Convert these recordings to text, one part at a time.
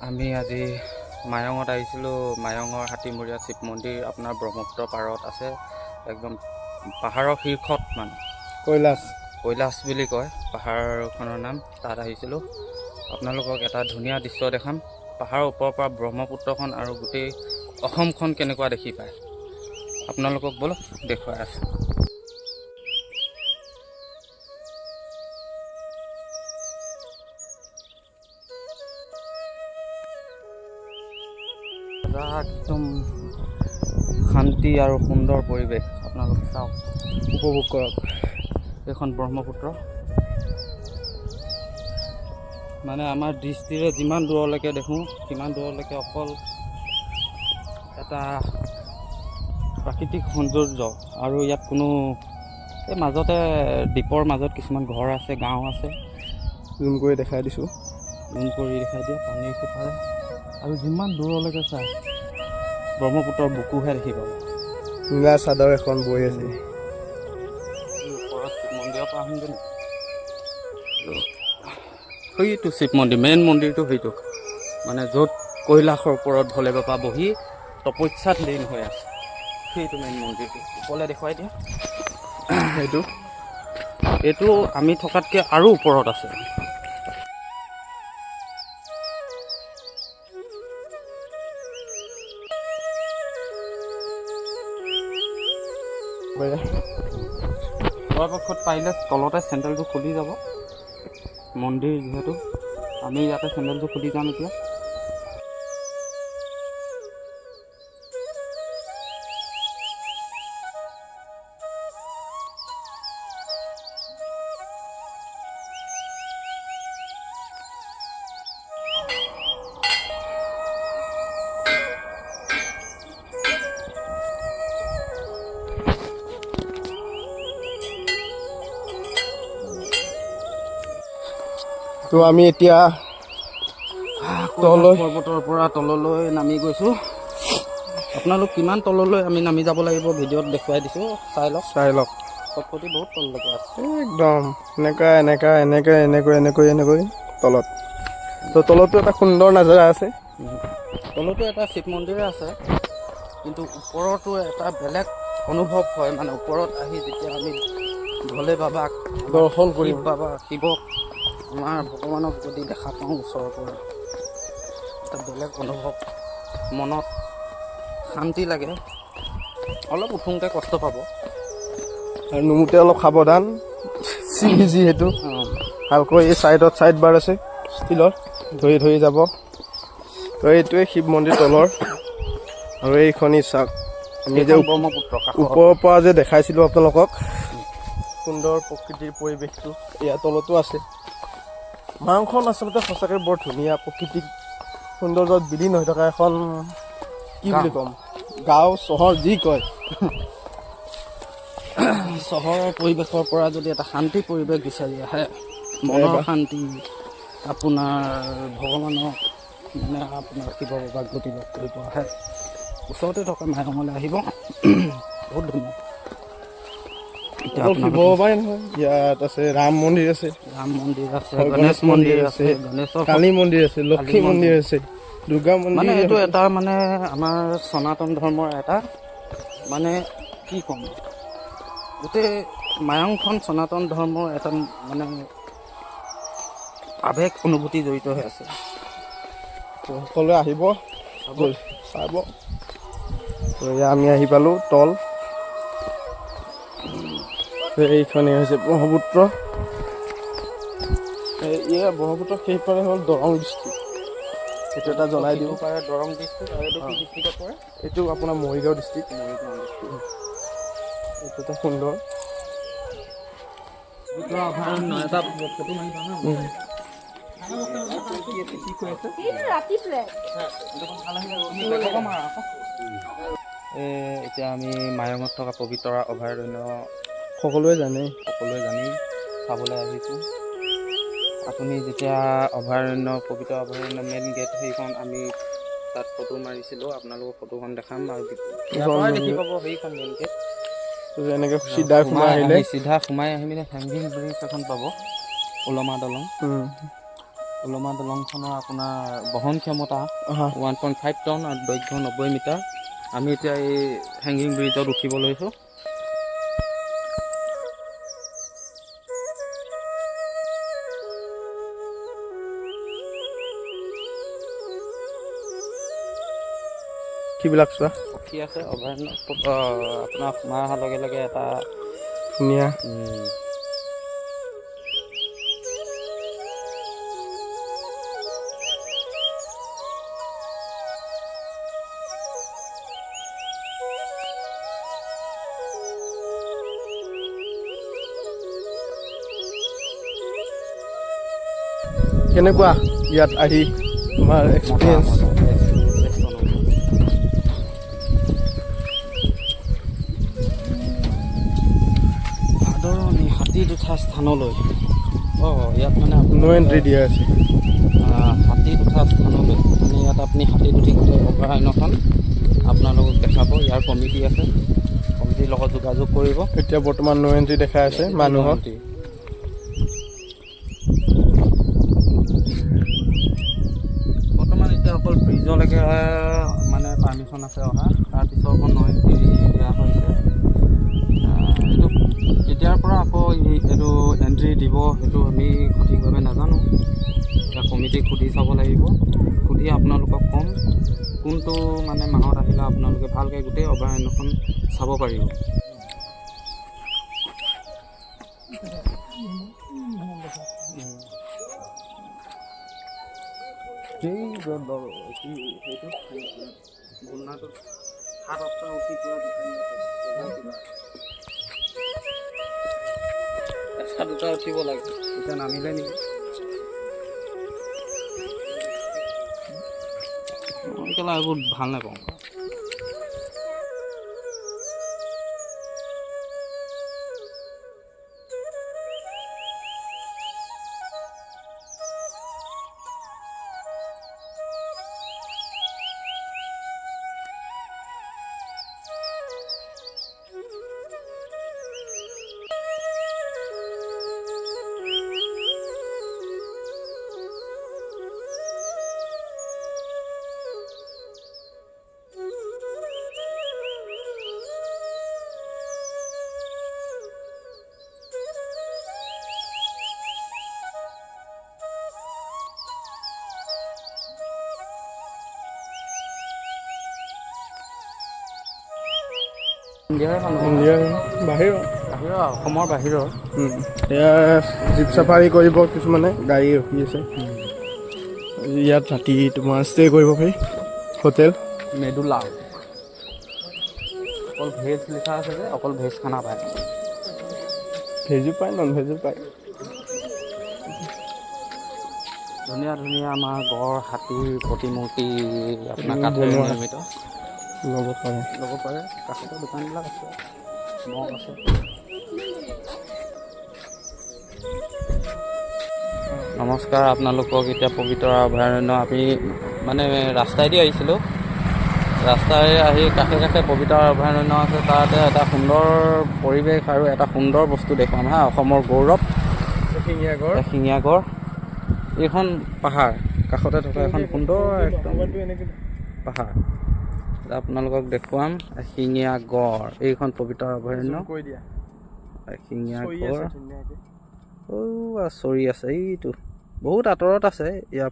আমি আজি মায়ঙত আহিছিলোঁ। মায়ঙৰ হাতীমূৰীয়া শিৱ মন্দিৰ আপোনাৰ ব্ৰহ্মপুত্ৰ পাৰত আছে, একদম পাহাৰৰ শীৰ্ষত, মানে কৈলাশ কৈলাশ বুলি কয় পাহাৰখনৰ নাম। তাত আহিছিলোঁ। আপোনালোকক এটা ধুনীয়া দৃশ্য দেখাম, পাহাৰৰ ওপৰৰ পৰা ব্ৰহ্মপুত্ৰখন আৰু গোটেই অসমখন কেনেকুৱা দেখি পায় আপোনালোকক ব'লক দেখুৱাই আছোঁ। একদম শান্তি আৰু সুন্দৰ পৰিৱেশ, আপোনালোকে চাওক, উপভোগ কৰক। এইখন ব্ৰহ্মপুত্ৰ, মানে আমাৰ দৃষ্টিৰে যিমান দূৰলৈকে দেখোঁ সিমান দূৰলৈকে অকল এটা প্ৰাকৃতিক সৌন্দৰ্য। আৰু ইয়াত কোনো এই মাজতে দ্বীপৰ মাজত কিছুমান ঘৰ আছে, গাঁও আছে। জুম কৰি দেখাই দিছোঁ, জুম কৰি দেখাই দিয়ে পানীৰ সিপাৰে। আৰু যিমান দূৰলৈকে চাই ব্ৰহ্মপুত্ৰৰ বুকুহে দেখি পাব। নীলা চাদৰ এখন বৈ আছে। ওপৰত শিৱ মন্দিৰৰ পৰা আহিমগৈ নেকি? সেইটো শিৱ মন্দিৰ, মেইন মন্দিৰটো সেইটো, মানে য'ত কৈলাশৰ ওপৰত ভোলে বাবা বহি তপস্যাত লীন হৈ আছে, সেইটো মেইন মন্দিৰটো। ওপৰলৈ দেখুৱাই দিয়া। সেইটো এইটো আমি থকাতকৈ আৰু ওপৰত আছে। পৰাপক্ষত পাৰিলে তলতে চেণ্ডেলটো খুলি যাব, মন্দিৰ যিহেতু। আমি ইয়াতে চেণ্ডেলটো খুলি যাম এতিয়া। তো আমি এতিয়া তললৈ পৰ্বতৰ পৰা তললৈ নামি গৈছোঁ। আপোনালোক কিমান তললৈ আমি নামি যাব লাগিব ভিডিঅ'ত দেখুৱাই দিছোঁ, চাই লওক, চাই লওক। খটখটি বহুত তললৈকে আছে, একদম এনেকুৱা এনেকুৱা এনেকৈ এনেকৈ এনেকৈ এনেকৈ তলত। তো তলতো এটা সুন্দৰ নাজাৰা আছে, তলতো এটা শিৱ মন্দিৰে আছে, কিন্তু ওপৰতো এটা বেলেগ অনুভৱ হয়। মানে ওপৰত আহি যেতিয়া আমি ভোলে বাবাক দৰ্শন কৰিম, বাবা শিৱক, আমাৰ ভগৱানক যদি দেখা পাওঁ ওচৰৰ পৰা, এটা বেলেগ অনুভৱ, মনত শান্তি লাগে। অলপ উঠোঁতে কষ্ট পাব আৰু নুমুতে অলপ সাৱধান, চিৰি যিহেতু। ভালকৈ এই ছাইডত ছাইড বাৰ আছে ষ্টিলৰ, ধৰি ধৰি যাব। তো এইটোৱে শিৱ মন্দিৰ তলৰ। আৰু এইখনি চাওক, আমি যে ব্ৰহ্মপুত্ৰ ওপৰৰ পৰা যে দেখাইছিলোঁ আপোনালোকক সুন্দৰ প্ৰকৃতিৰ পৰিৱেশটো, ইয়াৰ তলতো আছে। মাংখন আচলতে সঁচাকৈ বৰ ধুনীয়া, প্ৰকৃতিক সৌন্দৰ্যত বিলীন হৈ থকা এখন কি বুলি ক'ম, গাঁও চহৰ যি কয়। চহৰৰ পৰিৱেশৰ পৰা যদি এটা শান্তি পৰিৱেশ বিচাৰি আহে, মনৰ শান্তি, আপোনাৰ ভগৱানক মানে আপোনাৰ শিৱ বাবাক যদি লগ কৰিব আহে, ওচৰতে থকা মায়ঙলৈ আহিব, বহুত ধুনীয়া। শিৱ বাবাই নহয়, ইয়াত আছে ৰাম মন্দিৰ আছে, ৰাম মন্দিৰ আছে, গণেশ মন্দিৰ আছে, গণেশৰ কালী মন্দিৰ আছে, লক্ষী মন্দিৰ আছে, দুৰ্গা মন্দিৰ। মানে এইটো এটা মানে আমাৰ সনাতন ধৰ্মৰ এটা মানে কি ক'ম, গোটেই মায়ংখন সনাতন ধৰ্মৰ এটা মানে আৱেগ অনুভূতি জড়িত হৈ আছে। সকলোৱে আহিব চাব। আমি আহি পালোঁ তল। এইখনেই হৈছে ব্ৰহ্মপুত্ৰ। এই ব্ৰহ্মপুত্ৰ সেইপাৰে হ'ল দৰং ডিষ্ট্ৰিক্ট। এইটো এটা জনাই দিওঁ, দৰং ডিষ্ট্ৰিক্ট। আৰু এইটো কি ডিষ্ট্ৰিক্টত পৰে? এইটো আপোনাৰ মৰিগাঁও ডিষ্ট্ৰিক্ট। মৰিগাঁও ডিষ্ট্ৰিক্ট। এইটো এটা সুন্দৰ এতিয়া আমি মায়ঙত থকা পবিতৰা অভয়াৰণ্য সকলোৱে জানে, সকলোৱে জানেই, চাবলৈ আহিছোঁ। আপুনি যেতিয়া অভয়াৰণ্য, পবিতৰা অভয়াৰণ্য মেইন গেট সেইখন আমি তাত ফটো মাৰিছিলোঁ, আপোনালোকক ফটোখন দেখাম। আৰু দেখি পাব সেইখন মেইন গেট। এনেকৈ চিধা সোমাই আহিলে, চিধা সোমাই আহি পিনে হেংগিং ব্ৰিজ এখন পাব, ওলমা দলং। ওলমা দলংখনৰ আপোনাৰ বহন ক্ষমতা 1.5 টন আৰু দৈৰ্ঘ্য 90 মিটাৰ। আমি এতিয়া এই হেংগিং ব্ৰিজত উঠিব লৈছোঁ। কিবিলাক চোৱা পক্ষী আছে অভয়াৰণ্য। আপোনাৰ সোমাই অহাৰ লগে লগে এটা ধুনীয়া কেনেকুৱা ইয়াত আহি তোমাৰ এক্সপিৰিয়েঞ্চ? আদৰণি হাতীত উঠা স্থানলৈ। ইয়াত মানে ন' এণ্ট্ৰি দিয়া আছে। হাতীত উঠা স্থানলৈ মানে ইয়াত আপুনি হাতীত উঠি গোটেই অভয়াৰণ্যখন আপোনালোকক দেখাব। ইয়াৰ কমিটি আছে, কমিটিৰ লগত যোগাযোগ কৰিব। এতিয়া বৰ্তমান ন' এণ্ট্ৰি দেখাই আছে মানুহক। বৰ্তমান এতিয়া অকল ব্ৰিজলৈকে মানে পাৰ্মিশ্যন আছে অহা, তাৰপিছত আকৌ ন' এণ্ট্ৰি দিয়া হৈছে। এইটো কেতিয়াৰ পৰা আকৌ এইটো এণ্ট্ৰি দিব সেইটো আমি সঠিকভাৱে নাজানো। এতিয়া কমিটিক সুধি চাব লাগিব, সুধি আপোনালোকক ক'ম কোনটো মানে মাহত আহিলে আপোনালোকে ভালকৈ গোটেই অভয়াৰণ্যখন চাব পাৰিব। এটা দুটা উঠিব লাগে, এতিয়া নামিলে নেকি? মই কেলা এইবোৰ ভাল নাপাওঁ। ইণ্ডিয়াৰ বাহিৰৰ, বাহিৰৰ, অসমৰ বাহিৰৰ। এয়া জীপ চাফাৰী কৰিব কিছুমানে, গাড়ী ৰখি আছে ইয়াত। ৰাতি তোমাৰ ষ্টে কৰিব পাৰি হোটেল মেডুলাও। অকল ভেজ লিখা আছে যে, অকল ভেজ খানা পায়। ভেজো পায়, নন ভেজো পায়। ধুনীয়া ধুনীয়া আমাৰ গড়, হাতীৰ প্ৰতিমূৰ্তি আপোনাৰ কাঠেৰে নিৰ্মিত। ল'ব পাৰে, ল'ব পাৰে। কাষতে দোকানবিলাক আছে, মগ আছে। নমস্কাৰ আপোনালোকক। এতিয়া পবিতৰা অভয়াৰণ্য আমি মানে ৰাস্তাইদি আহিছিলোঁ। ৰাস্তাৰে আহি কাষে কাষে পবিতৰা অভয়াৰণ্য আছে, তাতে এটা সুন্দৰ পৰিৱেশ আৰু এটা সুন্দৰ বস্তু দেখুৱাম হা। অসমৰ গৌৰৱ এশিঙীয়া গড়। এশিঙীয়া গড়। এইখন পাহাৰ কাষতে থকা এখন সুন্দৰ একদম পাহাৰ আপোনালোকক দেখুৱাম। এশিঙীয়া গড়, এইখন পবিতৰা অভয়াৰণ্য। এশিঙীয়া গড় চৰি আছে, এইটো বহুত আঁতৰত আছে ইয়াৰ।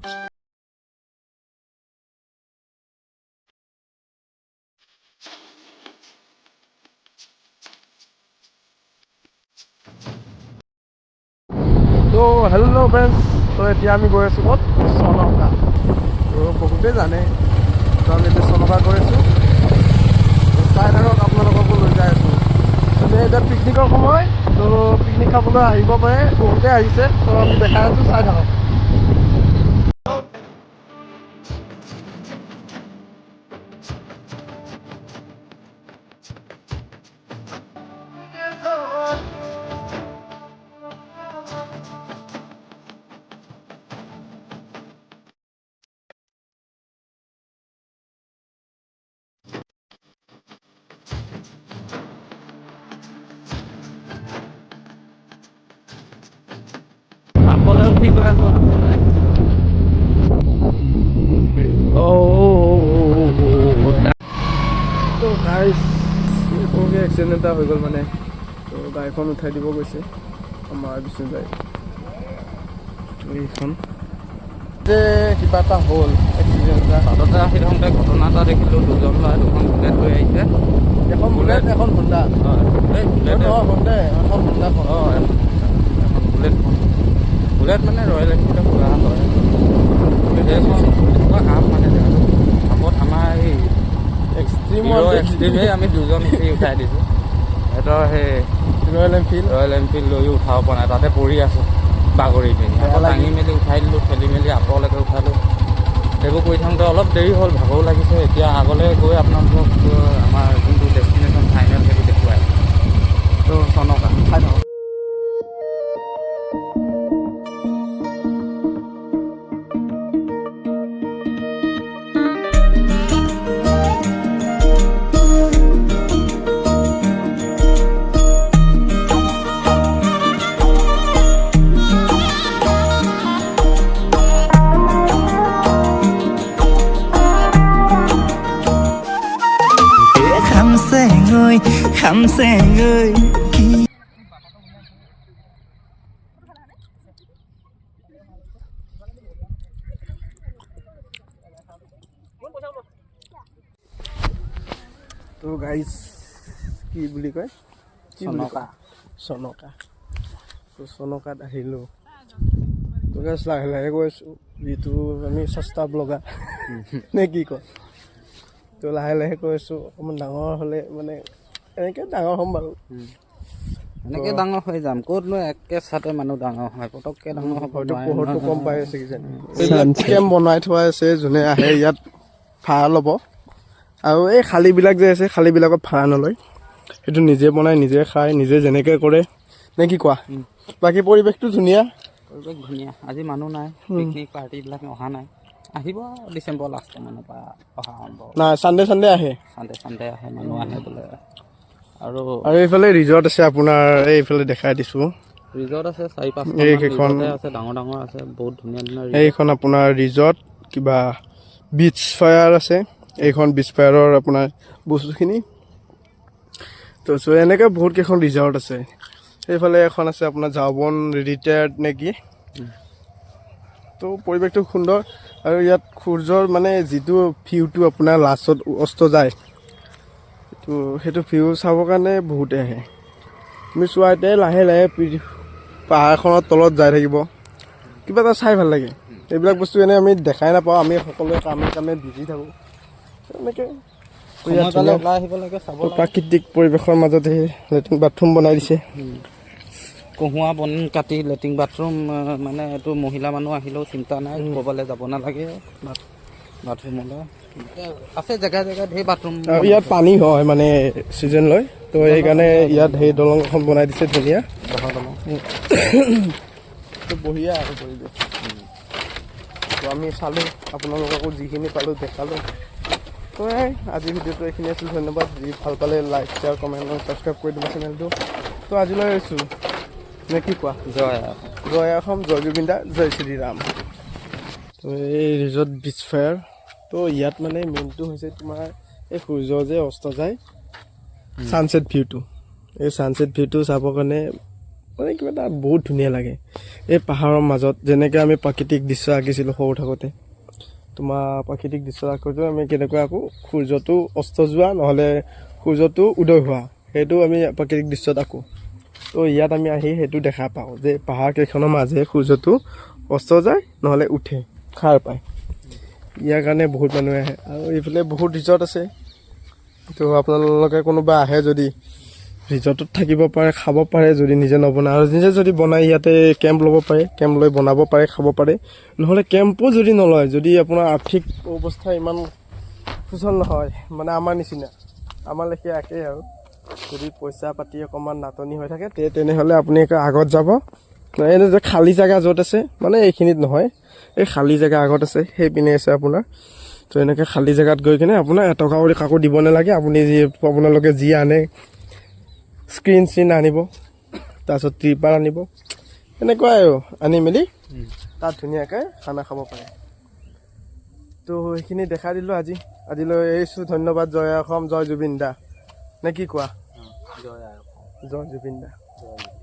তো হেল্ল' ফ্ৰেণ্ডছ, তো এতিয়া আমি গৈ আছোঁ ক'ত? চনকা। তো বহুতেই জানে, তো আমি এতিয়া চনকা গৈ আছোঁ। চাই থাকক, আপোনালোককো লৈ যাই আছোঁ। মানে এতিয়া পিকনিকৰ সময়, তো পিকনিক খাবলৈ আহিব পাৰে, বহুতে আহিছে। তো আমি দেখাই আছোঁ, চাই থাকক। সাপলৈ উঠি গৈ আছোঁ। সৰুকৈ এক্সিডেণ্ট এটা হৈ গ'ল মানে। তো গাড়ীখন উঠাই দিব গৈছে আমাৰ বিষ্ণুদাই। এইখন যে কিবা এটা হ'ল, এক্সিডেণ্ট এটা। বাটতে আহি থাকোঁতে ঘটনা এটা দেখিলোঁ। দুজন ল'ৰাই দুখন বুলেট লৈ আহিছে। এখন বুলেট, এখন হোণ্ডা। হয়, এই বুলেট। নহয়, হোণ্ডাই, এখন হোণ্ডাখন। অঁ, এখন বুলেটখন। বুলেট মানে ৰয়েল এনফিল্ডৰ পুৰা হয় সেইখন। এনেকুৱা আপ মানে জেগাটো, আপত আমাৰ এই এক্সট্ৰিম। হিৰ' এক্সট্ৰিমেই আমি দুজন উঠি উঠাই দিছোঁ। সিহঁতৰ সেই ৰয়েল এনফিল্ড। ৰয়েল এনফিল্ড লৈও উঠাব পৰা নাই, তাতে পৰি আছে বাগৰি পিনি। আকৌ বেয়া লাগিল। দাঙি মেলি উঠাই দিলোঁ, ঠেলি মেলি আঁতৰলৈকে উঠালোঁ। সেইবোৰ কৰি থাকোঁতে অলপ দেৰি হ'ল, ভাগৰো লাগিছে। এতিয়া আগলৈ গৈ আপোনালোকক আমাৰ যোনটো ডেষ্টিনেশ্যন ফাইনেল সেইটো দেখুৱাই। তো চনকা। খাই থাকক। খামচেঙৈ খামচেঙৈ কি। তো গাইজ, কি বুলি কয়, কি বুলি চনকা। কয়? চনকা। তো চনকাত আহিলোঁ। তো গাইজ, লাহে লাহে গৈ আছোঁ, যিটো আমি সস্তা ব্লগাৰ নে কি কয়। তো লাহে লাহে গৈ আছোঁ। অকণমান ডাঙৰ হ'লে মানে এনেকৈ ডাঙৰ হ'ম বাৰু। এনেকৈ ডাঙৰ হৈ যাম। ক'তনো একে চাতে মানুহ ডাঙৰ হয়? পটককৈ ডাঙৰ হ'ব হয়তো নোৱাৰে পোহৰটো নহয়। কম পাই আছে কিজানি। এইবিলাক কেম্প বনাই থোৱা আছে, যোনে আহে ইয়াত ভাড়া ল'ব। আৰু এই খালীবিলাক যে আছে, খালীবিলাকত ভাড়া নলয়। সেইটো নিজে বনাই, নিজে খায়, নিজে যেনেকৈ কৰে, নে কি কোৱা? বাকী পৰিৱেশটো ধুনীয়া। পৰিৱেশ ধুনীয়া। আজি মানুহ নাই, পিকনিক পাৰ্টিবিলাক অহা নাই। আহিব ডিচেম্বৰ লাষ্টৰ মানৰ পৰা অহা আৰম্ভ হ'ব। নাই, চানডে চানডে আহে। চানডে চানডে আহে, মানুহ আহে বোলে আৰু। আৰু এইফালে ৰিজৰ্ট আছে আপোনাৰ, এইফালে দেখাই দিছোঁ। ৰিজৰ্ট আছে চাৰি এই পাঁচখন কেইখন। ৰিজৰ্টে আছে, ডাঙৰ ডাঙৰ আছে, বহুত ধুনীয়া ধুনীয়া ৰিজৰ্ট। এইখন আপোনাৰ ৰিজৰ্ট, কিবা বিচ ফায়াৰ আছে। এইখন বিচ ফায়াৰৰ আপোনাৰ বস্তুখিনি। তো চ' এনেকৈ বহুত কেইখন ৰিজৰ্ট আছে। সেইফালে এখন আছে আপোনাৰ জাওবন ৰিটায়াৰ্ড নে কি। তো পৰিৱেশটো সুন্দৰ। আৰু ইয়াত সূৰ্যৰ মানে যিটো ভিউটো আপোনাৰ লাষ্টত অস্ত যায়, সেইটো ভিউ চাবৰ কাৰণে বহুতে আহে। তুমি চোৱা, এতিয়া লাহে লাহে পাহাৰখনৰ তলত যাই থাকিব, কিবা এটা চাই ভাল লাগে। এইবিলাক বস্তু এনেই আমি দেখাই নাপাওঁ। আমি সকলোৱে কামে কামে বিজি থাকোঁ এনেকৈ। সময় পালে ওলাই আহিব লাগে, চাব লাগে। প্ৰাকৃতিক পৰিৱেশৰ মাজত সেই লেট্ৰিন বাথৰুম বনাই দিছে। কহুৱা বন কাটি লেট্ৰিন বাথৰুম, মানে এইটো মহিলা মানুহ আহিলেও চিন্তা নাই, ক'ৰবালৈ যাব নালাগে বাথৰুমলৈ। আছে জেগাই জেগাই ঢেৰ বাথৰুম। আৰু ইয়াত পানী হয় মানে ছিজন লৈ, তো সেইকাৰণে ইয়াত সেই দলং এখন বনাই দিছে ধুনীয়া। বাঁহৰ দলং। তো বঢ়িয়া আৰু পৰিৱেশ। তো আমি চালোঁ, আপোনালোককো যিখিনি পালোঁ দেখালোঁ। তো এই আজিৰ ভিডিঅ'টো এইখিনি আছিল। ধন্যবাদ। যি ভাল পালে লাইক, শ্বেয়াৰ, কমেণ্ট আৰু ছাবস্ক্ৰাইব কৰি দিব চেনেলটো। তো আজিলৈ আহিছোঁ, নে কি কোৱা? জয়। জয় অসম, জয় জুবিন দা, জয় শ্ৰীৰাম। তো এই ৰিজৰ্ট বিচ ফায়াৰ। তো ইয়াত মানে মেইনটো হৈছে তোমাৰ এই সূৰ্য যে অস্ত যায়, ছানছেট ভিউটো। এই ছানছেট ভিউটো চাবৰ কাৰণে মানে কিবা এটা বহুত ধুনীয়া লাগে। এই পাহাৰৰ মাজত যেনেকৈ আমি প্ৰাকৃতিক দৃশ্য আঁকিছিলোঁ সৰু থাকোঁতে, তোমাৰ প্ৰাকৃতিক দৃশ্য আঁকোতে আমি কেনেকৈ আঁকো? সূৰ্যটো অস্ত যোৱা নহ'লে সূৰ্যটো উদয় হোৱা, সেইটো আমি প্ৰাকৃতিক দৃশ্যত আঁকো। তো ইয়াত আমি আহি সেইটো দেখা পাওঁ যে পাহাৰ কেইখনৰ মাজে সূৰ্যটো অস্ত যায় নহ'লে উঠে, সাৰ পায়। ইয়াৰ কাৰণে বহুত মানুহে আহে। আৰু এইফালে বহুত ৰিজৰ্ট আছে। তো আপোনালোকে কোনোবা আহে যদি ৰিজৰ্টত থাকিব পাৰে, খাব পাৰে, যদি নিজে নবনায়। আৰু নিজে যদি বনায়, ইয়াতে কেম্প ল'ব পাৰে, কেম্প লৈ বনাব পাৰে, খাব পাৰে। নহ'লে কেম্পো যদি নলয়, যদি আপোনাৰ আৰ্থিক অৱস্থা ইমান সুচল নহয়, মানে আমাৰ নিচিনা, আমাৰ লেখীয়া একেই আৰু, যদি পইচা পাতি অকণমান নাটনি হৈ থাকে, তেনেহ'লে আপুনি একে আগত যাব। এনে যে খালী জেগা য'ত আছে, মানে এইখিনিত নহয়, এই খালী জেগা আগত আছে, সেইপিনে আছে আপোনাৰ। তো এনেকৈ খালী জেগাত গৈ কিনে আপোনাৰ এটকাও কাকো দিব নালাগে। আপুনি যি আপোনালোকে যি আনে, স্ক্ৰীণ চিন আনিব, তাৰপিছত ত্ৰিপাল আনিব, এনেকুৱাই আৰু আনি মেলি তাত ধুনীয়াকৈ খানা খাব পাৰে। তো সেইখিনি দেখাই দিলোঁ আজি। আজিলৈ এৰিছোঁ। ধন্যবাদ। জয় অসম, জয় জুবিন দা, নে কি কোৱা? জয় আই অসম। জয় জুবিন দা। জয়।